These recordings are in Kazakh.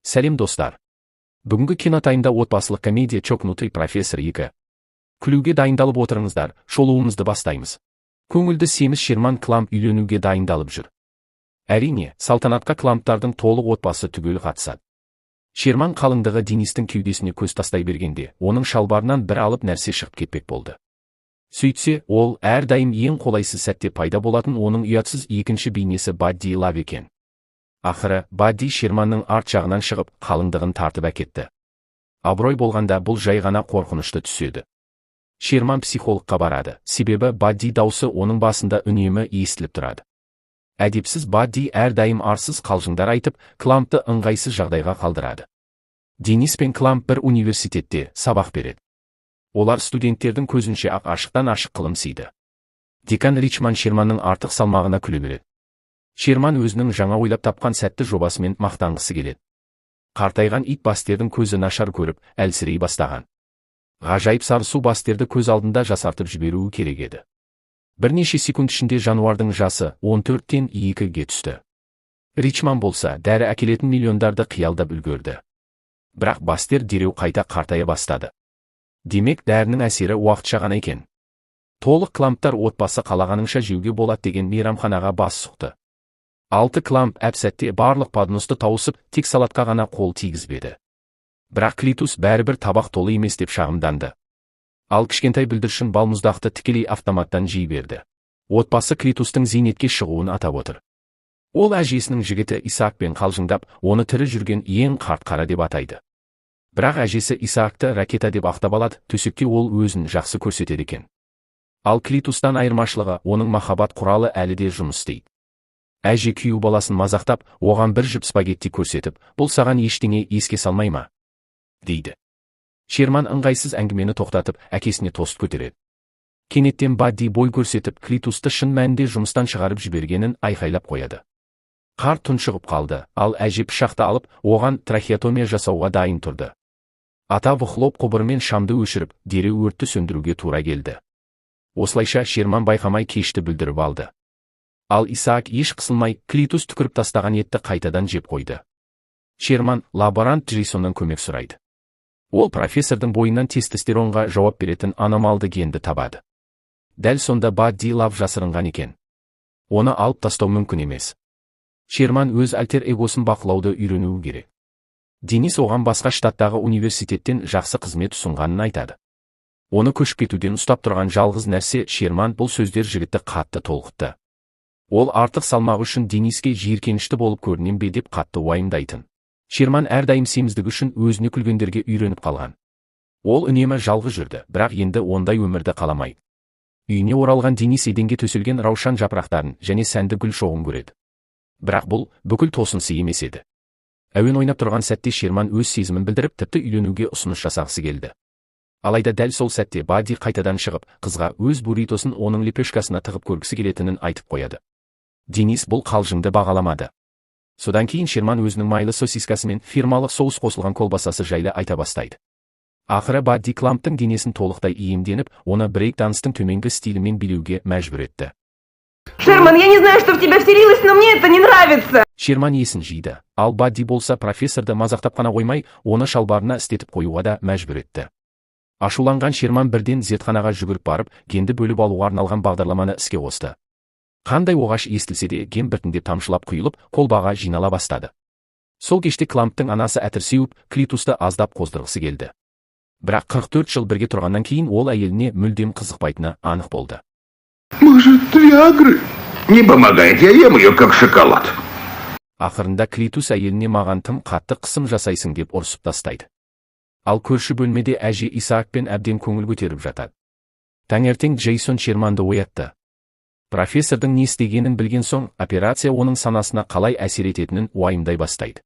Сәлем, достар! Бүгінгі кинотаймда отбасылық комедия «Чокнутый профессор 2». Күлуге дайындалып отырыңыздар, шолуымызды бастаймыз. Көңілді семіз Шерман Кламп үйленуге дайындалып жүр. Әрине, салтанатқа Кламптардың толық отбасы түгел қатысады. Шерман қалыңдығы Денистің кеудесіне көз тастай бергенде, оның шалбарынан бір алып нәрсе шығып кетпек болды. Сөйтсе, ол әрдайым ең қолайсыз сәтте пайда болатын оның ұятсыз екінші бейнесі Бадди Лав екен. Ақыры, Бадди Шерманның арт жағынан шығып, қалыңдығын тартып әкетті. Абырой болғанда, бұл жай ғана қорқынышты түс еді. Шерман психологқа барады, себебі Бадди даусы оның басында үнемі естіліп тұрады. Әдепсіз Бадди әрдайым арсыз қалжыңдар айтып, Клампты ыңғайсыз жағдайға қалдырады. Денис пен Кламп бір университетте сабақ береді. Олар студенттердің көзінше ақ ашықтан ашық қылымсиды. Декан Ричман Шерманның артық салмағына күле береді. Шерман өзінің жаңа ойлап тапқан сәтті жобасымен мақтанғысы келеді. Қартайған ит Бастердің көзі нашар көріп, әлсірей бастаған. Ғажайып сары су Бастерді көз алдында жасартып жіберуі керек еді. Бірнеше секунд ішінде жануардың жасы 14-тен 2-ге түсті. Ричман болса, дәрі әкелетін миллиондарды қиялдап үлгерді. Бірақ Бастер дереу қайта қартая бастады. Демек, дәрінің әсері уақытша ғана екен. Толық Кламптар отбасы қалағаныңша жеуге болады деген мейрамханаға бас сұқты. Алты Кламп әп-сәтте барлық подносты тауысып, тек салатқа ғана қол тигізбеді. Бірақ Клитус бәрібір табақ толы емес деп шағымданды. Ал кішкентай бүлдіршін балмұздақты тікелей автоматтан жей берді. Отбасы Клитустың зейнетке шығуын атап отыр. Ол әжесінің жігіті Исаакпен қалжыңдап, оны тірі жүрген ең қарт қара деп атайды. Бірақ әжесі Исаакты ракета деп ақтап алады, төсекте ол өзін жақсы көрсетеді екен. Ал Клитустан айырмашылығы, оның махаббат құралы әлі де жұмыс істейді. Әже күйеу баласын мазақтап, оған бір жіп спагетти көрсетіп, «Бұл саған ештеңе еске салмай ма?» дейді. Шерман ыңғайсыз әңгімені тоқтатып, әкесіне тост көтереді. Кенеттен Бадди бой көрсетіп, Клитусты шын мәнінде жұмыстан шығарып жібергенін айқайлап қояды. Қарт тұншығып қалды, ал әже пышақты алып, оған трахеотомия жасауға дайын тұрды. Ата выхлоп құбырымен шамды өшіріп, дереу өртті сөндіруге тура келді. Осылайша Шерман байқамай кешті бүлдіріп алды. Ал Исаак еш қысылмай, Клитус түкіріп тастаған етті қайтадан жеп қойды. Шерман лаборант Джейсоннан көмек сұрайды. Ол профессордың бойынан тестостеронға жауап беретін аномалды генді табады. Дәл сонда Бадди Лав жасырынған екен. Оны алып тастау мүмкін емес. Шерман өз альтер эгосын бақылауды үйренуі керек. Денис оған басқа штаттағы университеттен жақсы қызмет ұсынғанын айтады. Оны көшіп кетуден ұстап тұрған жалғыз нәрсе – Шерман. Бұл сөздер жігітті қатты толқытты. Ол артық салмағы үшін Дениске жиіркенішті болып көрінем бе деп қатты уайымдайтын. Шерман әрдайым семіздігі үшін өзіне күлгендерге үйреніп қалған. Ол үнемі жалғыз жүрді, бірақ енді ондай өмірді қаламайды. Үйіне оралған Денис еденге төселген раушан жапырақтарын және сәнді гүл шоғын көреді. Бірақ бұл бүкіл тосынсый емес еді. Әуен ойнап тұрған сәтте Шерман өз сезімін білдіріп, тіпті үйленуге ұсыныс жасағысы келді. Алайда дәл сол сәтте Бадди қайтадан шығып, қызға өз буритосын оның лепешкасына тығып көргісі келетінін айтып қояды. Денис бұл қалжыңды бағаламады. Содан кейін Шерман өзінің майлы сосискасы мен фирмалық соус қосылған колбасасы жайлы айта бастайды. Ақыры Бадди Кламптың денесін толықтай иемденіп, оны брейк данстың төменгі стилімен билеуге мәжбүр етті. Шерман, я не знаю, что в тебя вселилось, но мне это не нравится. Шерман есін жиды, ал Бадди болса, профессорды мазақтап қана қоймай, оны шалбарына істетіп қоюға да мәжбүр етті. Ашуланған Шерман бірден зертханаға жүгіріп барып, генді бөліп алуға арналған бағдарламаны іске қосты. Қандай оғаш естілсе де, ген біртіндеп тамшылап құйылып, колбаға жинала бастады. Сол кеште Кламптың анасы әтір сеуіп, Клитусты аздап қоздырғысы келді. Бірақ 44 жыл бірге тұрғаннан кейін ол әйеліне мүлдем қызықпайтыны анық болды. Может, Виагры? Не помогает, я ем ее как шоколад. Ақырында Клитус әйеліне «Маған тым қатты қысым жасайсың» деп ұрсып тастайды. Ал көрші бөлмеде әже Исаакпен әбден көңіл көтеріп жатады. Таңертең Джейсон Шерманды оятты. Профессордың не істегенін білген соң, операция оның санасына қалай әсер ететінін уайымдай бастайды.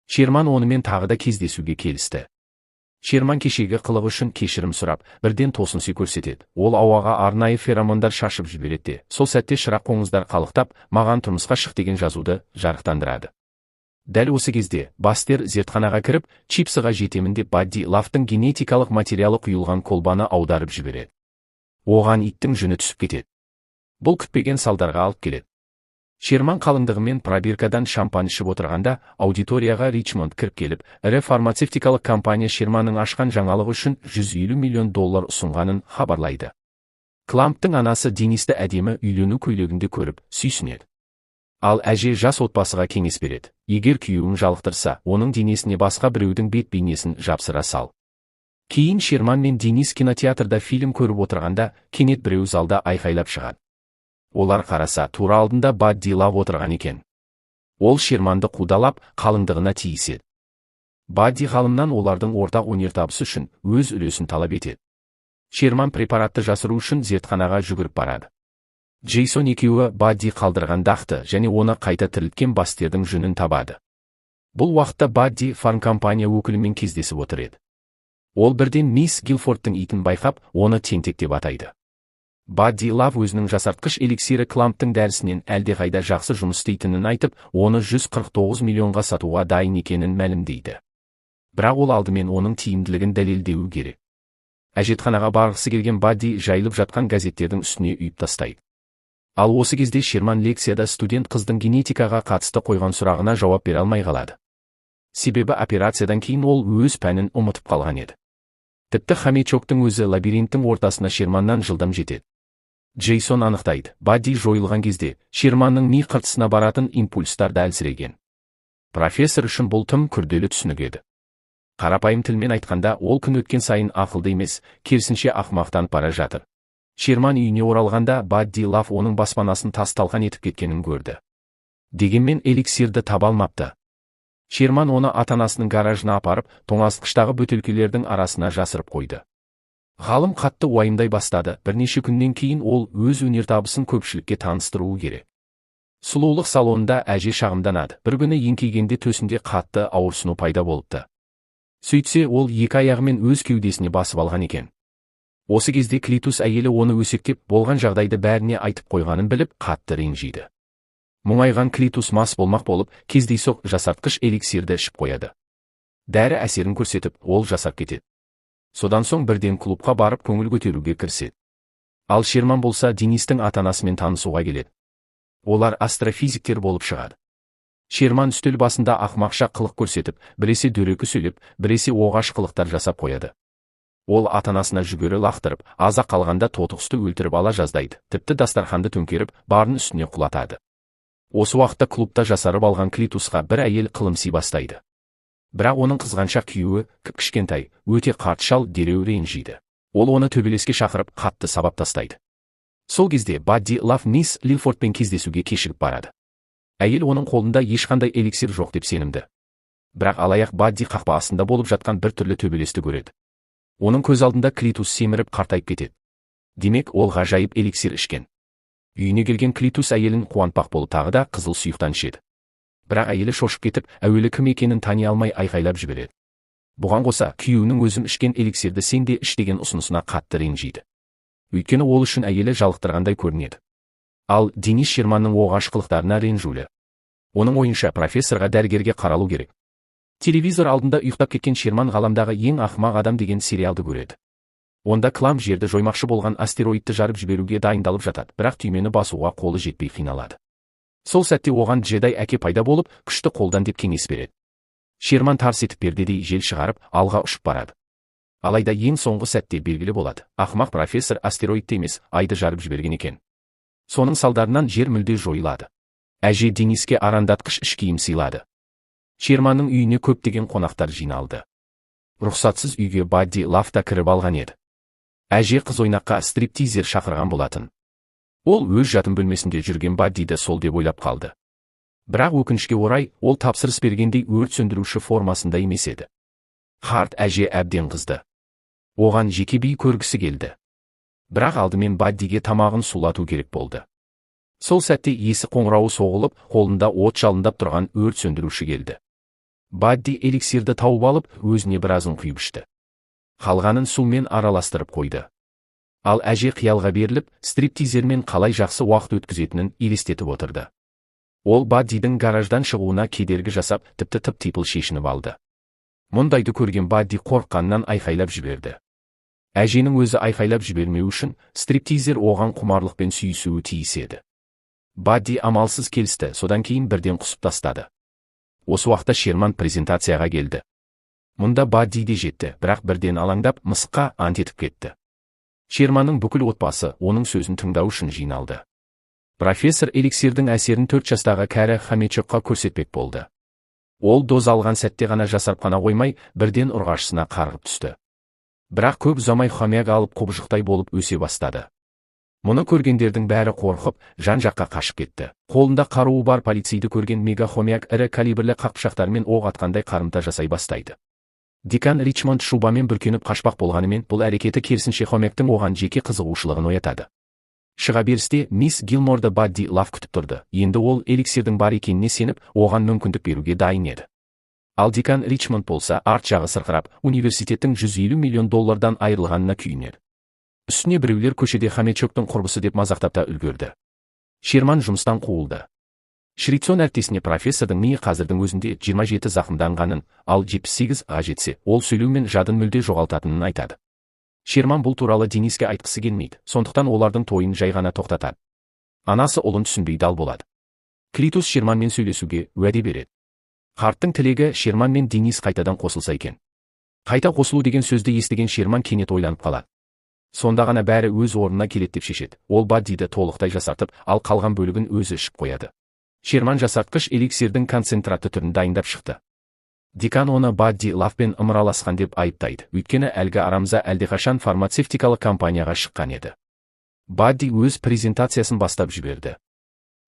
Шерман онымен тағы да кездесуге келісті. Шерман кешегі қылығы үшін кешірім сұрап, бірден тосынсый көрсетеді. Ол ауаға арнайы феромондар шашып жібереді де, сол сәтте шырақ қоңыздар қалықтап, «Маған тұрмысқа шық» деген жазуды жарықтандырады. Дәл осы кезде Бастер зертханаға кіріп, чипсыға жетемін деп Бадди Лавтың генетикалық материалы құйылған колбаны аударып жібереді. Оған иттің жүні түсіп кетеді. Бұл күтпеген салдарға алып келеді. Шерман қалыңдығымен пробиркадан шампан ішіп отырғанда, аудиторияға Ричмонд кіріп келіп, ірі фармацевтикалық компания Шерманның ашқан жаңалығы үшін 150 миллион доллар ұсынғанын хабарлайды. Кламптың анасы Денисті әдемі үйлену көйлегінде көріп, сүйсінеді. Ал әже жас отбасыға кеңес береді. Егер күйеуің жалықтырса, оның денесіне басқа біреудің бет бейнесін жапсыра сал. Кейін Шерман мен Денис кинотеатрда фильм көріп отырғанда, кенет біреу залда айқайлап шығады. Олар қараса, тура алдында Бадди Лав отырған екен. Ол Шерманды қудалап, қалыңдығына тиіседі. Бадди ғалымнан олардың ортақ өнертабысы үшін өз үлесін талап етеді. Шерман препаратты жасыру үшін зертханаға жүгіріп барады. Джейсон екеуі Бадди қалдырған дақты және оны қайта тірілткен Бастердің жүнін табады. Бұл уақытта Бадди фармкомпания өкілімен кездесіп отыр еді. Ол бірден мисс Гилфордтың итін байқап, оны тентек деп атайды. Бадди Лав өзінің жасартқыш эликсирі Кламптың дәрісінен әлдеқайда жақсы жұмыс істейтінін айтып, оны 149 миллионға сатуға дайын екенін мәлімдейді. Бірақ ол алдымен оның тиімділігін дәлелдеуі керек. Әжетханаға барғысы келген Бадди жайылып жатқан газеттердің үстіне үйіп тастайды. Ал осы кезде Шерман лекцияда студент қыздың генетикаға қатысты қойған сұрағына жауап бере алмай қалады. Себебі операциядан кейін ол өз пәнін ұмытып қалған еді. Тіпті хомячоктың өзі лабиринттің ортасына Шерманнан жылдам жетеді. Джейсон анықтайды, Бадди жойылған кезде Шерманның ми қыртысына баратын импульстар да әлсіреген. Профессор үшін бұл тым күрделі түсінік еді. Қарапайым тілмен айтқанда, ол күн өткен сайын ақылды емес, керісінше ақымақтанып бара жатыр. Шерман үйіне оралғанда Бадди Лав оның баспанасын тас-талқан етіп кеткенін көрді. Дегенмен эликсирді таба алмапты. Шерман оны ата-анасының гаражына апарып, тоңазытқыштағы бөтелкелердің арасына жасырып қойды. Ғалым қатты уайымдай бастады, бірнеше күннен кейін ол өз өнертабысын көпшілікке таныстыруы керек. Сұлулық салонында әже шағымданады, бір күні еңкейгенде төсінде қатты ауырсыну пайда болыпты. Сөйтсе, ол екі аяғымен өз кеудесіне басып алған екен. Осы кезде Клитус әйелі оны өсектеп, болған жағдайды бәріне айтып қойғанын біліп, қатты ренжиді. Мұңайған Клитус мас болмақ болып, кездейсоқ жасартқыш эликсирді ішіп қояды. Дәрі әсерін көрсетіп, ол жасап кетеді. Содан соң бірден клубқа барып көңіл көтеруге кіріседі. Ал Шерман болса Денистің ата-анасымен танысуға келеді. Олар астрофизиктер болып шығады. Шерман үстел басында ақмақша қылық көрсетіп, біресе дөрекі сөйлеп, біресе оғаш қылықтар жасап қояды. Ол ата-анасына жүгері лақтырып, аз-ақ қалғанда тотықұсты өлтіріп ала жаздайды, тіпті дастарханды төңкеріп, барын үстіне құлатады. Осы уақытта клубта жасарып алған Клитусқа бір әйел қылымси бастайды. Бірақ оның қызғаншақ күйеуі, кіп-кішкентай, өте қарт шал дереу ренжиді. Ол оны төбелеске шақырып, қатты сабап тастайды. Сол кезде Бадди Лав мисс Лилфордпен кездесуге кешігіп барады. Әйел оның қолында ешқандай эликсир жоқ деп сенімді. Бірақ алаяқ Бадди қақпа астында болып жатқан бір түрлі төбелесті көреді. Оның көз алдында Клитус семіріп қартайып кетеді. Демек, ол ғажайып эликсир ішкен. Үйіне келген Клитус әйелін қуантпақ болып тағы да қызыл сұйықтан ішеді. Бірақ әйелі шошып кетіп, әуелі кім екенін тани алмай айқайлап жібереді. Бұған қоса, күйеуінің өзім ішкен эликсирді сен де іш деген ұсынысына қатты ренжиді. Өйткені ол үшін әйелі жалықтырғандай көрінеді. Ал Денис Шерманның оғаш қылықтарына ренжулі. Оның ойынша профессорға дәрігерге қаралу керек. Телевизор алдында ұйықтап кеткен Шерман ғаламдағы ең ақымақ адам деген сериалды көреді. Онда Кламп жерді жоймақшы болған астероидты жарып жіберуге дайындалып жатады, бірақ түймені басуға қолы жетпей қиналады. Сол сәтте оған джедай әке пайда болып, күшті қолдан деп кеңес береді. Шерман тарс етіп пердедей жел шығарып, алға ұшып барады. Алайда ең соңғы сәтте белгілі болады, ақымақ профессор астероидты емес, айды жарып жіберген екен. Соның салдарынан жер мүлде жойылады. Әже Дениске арандатқыш іш киім сыйлады. Шерманның үйіне көптеген қонақтар жиналды. Рұқсатсыз үйге Бадди Лав та кіріп алған еді. Әже қыз ойнаққа стриптизер шақырған болатын. Ол өз жатын бөлмесінде жүрген Баддиді сол деп ойлап қалды. Бірақ өкінішке орай, ол тапсырыс бергендей өрт сөндіруші формасында емес еді. Қарт әже әбден қызды. Оған жеке би көргісі келді. Бірақ алдымен Баддиге тамағын сулату керек болды. Сол сәтте есік қоңырауы соғылып, қолында от жалындап тұрған өрт сөндіруші келді. Бадди эликсирді тауып алып, өзіне біразын құйып ішті. Қалғанын сумен араластырып қойды. Ал әже қиялға беріліп, стриптизермен қалай жақсы уақыт өткізетінін елестетіп отырды. Ол Баддидің гараждан шығуына кедергі жасап, тіпті тып-типыл шешініп алды. Мұндайды көрген Бадди қорыққаннан айқайлап жіберді. Әженің өзі айқайлап жібермеу үшін стриптизер оған құмарлықпен сүйісуі тиіс еді. Бадди амалсыз келісті, содан кейін бірден құсып тастады. Осы уақытта Шерман презентацияға келді. Мұнда Бадди де жетті, бірақ бірден алаңдап, мысыққа ант етіп кетті. Шерманның бүкіл отбасы оның сөзін тыңдау үшін жиналды. Профессор эликсирдің әсерін 4 жастағы кәрі хомячокқа көрсетпек болды. Ол доза алған сәтте ғана жасарып қана қоймай, бірден ұрғашысына қарғып түсті. Бірақ көп ұзамай хомяк алып құбыжықтай болып өсе бастады. Мұны көргендердің бәрі қорқып, жан-жаққа қашып кетті. Қолында қаруы бар полицейді көрген мега хомяк ірі калибрлі қақпышақтармен оқ атқандай қарымта жасай бастайды. Декан Ричмонд шубамен бүркеніп қашпақ болғанымен, бұл әрекеті керісінше хомяктың оған жеке қызығушылығын оятады. Шыға берісте мисс Гилморды Бадди Лав күтіп тұрды. Енді ол эликсирдің бар екеніне сеніп, оған мүмкіндік беруге дайын еді. Ал декан Ричмонд болса, арт жағы сырқырап, университеттің 150 миллион доллардан айырылғанына күйінеді. Үстіне біреулер көшеде хомячоктың құрбысы деп мазақтап та үлгерді. Шерман жұмыстан қуылды. Шрицон әріптесіне профессордың миы қазірдің өзінде 27 зақымданғанын, ал 78-ға жетсе, ол сөйлеу мен жадын мүлде жоғалтатынын айтады. Шерман бұл туралы Дениске айтқысы келмейді, сондықтан олардың тойын жай ғана тоқтатады. Анасы ұлын түсінбей дал болады. Клитус Шерманмен сөйлесуге уәде береді. Қарттың тілегі Шерман мен Денис қайтадан қосылса екен. Қайта қосылу деген сөзді естіген Шерман кенет ойланып қалады. Сонда ғана бәрі өз орнына келеді деп шешеді. Ол Баддиді толықтай жасартып, ал қалған бөлігін өзі ішіп қояды. Шерман жасартқыш эликсирдің концентратты түрін дайындап шықты. Декан оны Бадди Лавпен ымыраласқан деп айыптайды, өйткені әлгі арамза әлдеқашан фармацевтикалық компанияға шыққан еді. Бадди өз презентациясын бастап жіберді.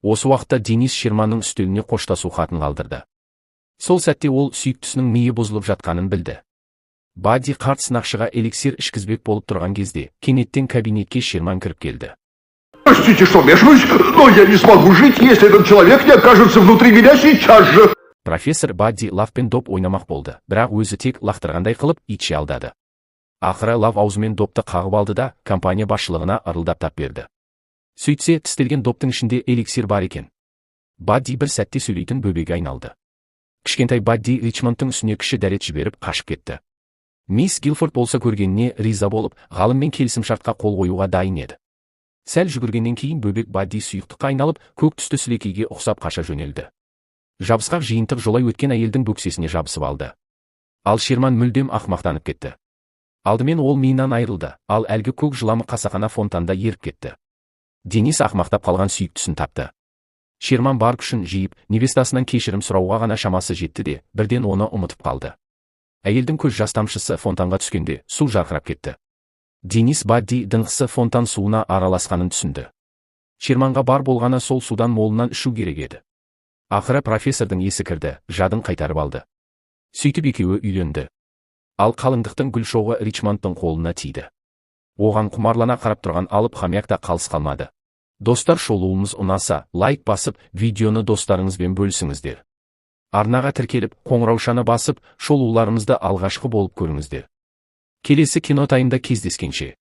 Осы уақытта Денис Шерманның үстеліне қоштасу хатын қалдырды. Сол сәтте ол сүйіктісінің миы бұзылып жатқанын білді. Бадди қарт сынақшыға эликсир ішкізбек болып тұрған кезде, кенеттен кабинетке Шерман кіріп келді. Простите, что вмешиваюсь, но я не смогу жить, если этот человек не окажется внутри меня сейчас же. Профессор Бадди Лавпен доп ойнамақ болды, бірақ өзі тек лақтырғандай қылып итше алдады. Ақыры Лав аузымен допты қағып алды да, компания басшылығына ырылдап тап берді. Сөйтсе, тістелген доптың ішінде эликсир бар екен. Бадди бір сәтте сөйлейтін бөбекке айналды. Кішкентай Бадди Ричмондтың үстіне кіші дәрет жіберіп қашып кетті. Мисс Гилфорд болса көргеніне риза болып, ғалыммен келісімшартқа қол қоюға дайын еді. Сәл жүгіргеннен кейін бөбек Бадди сұйықтыққа айналып, көк түсті сілекейге ұқсап қаша жөнелді. Жабысқақ жиынтық жолай өткен әйелдің бөксесіне жабысып алды. Ал Шерман мүлдем ақмақтанып кетті. Алдымен ол миынан айырылды, ал әлгі көк жыламы қасақана фонтанда еріп кетті. Денис ақмақтап қалған сүйіктісін тапты. Шерман бар күшін жиып, невестасынан кешірім сұрауға ғана шамасы жетті де, бірден оны ұмытып қалды. Әйелдің көз жас тамшысы фонтанға түскенде, су жарқырап кетті. Денис Бадди дыңқысы фонтан суына араласқанын түсінді. Шерманға бар болғаны сол судан молынан ішу керек еді. Ақыры профессордың есі кірді, жадын қайтарып алды. Сөйтіп екеуі үйленді. Ал қалыңдықтың гүл шоғы Ричмондтың қолына тиді. Оған құмарлана қарап тұрған алып хомяк та қалыс қалмады. Достар, шолуымыз ұнаса, лайк басып, видеоны достарыңызбен бөлісіңіздер. Арнаға тіркеліп, қоңыраушаны басып, шолуларымызды алғашқы болып көріңіздер. Келесі кинотаймда кездескенше.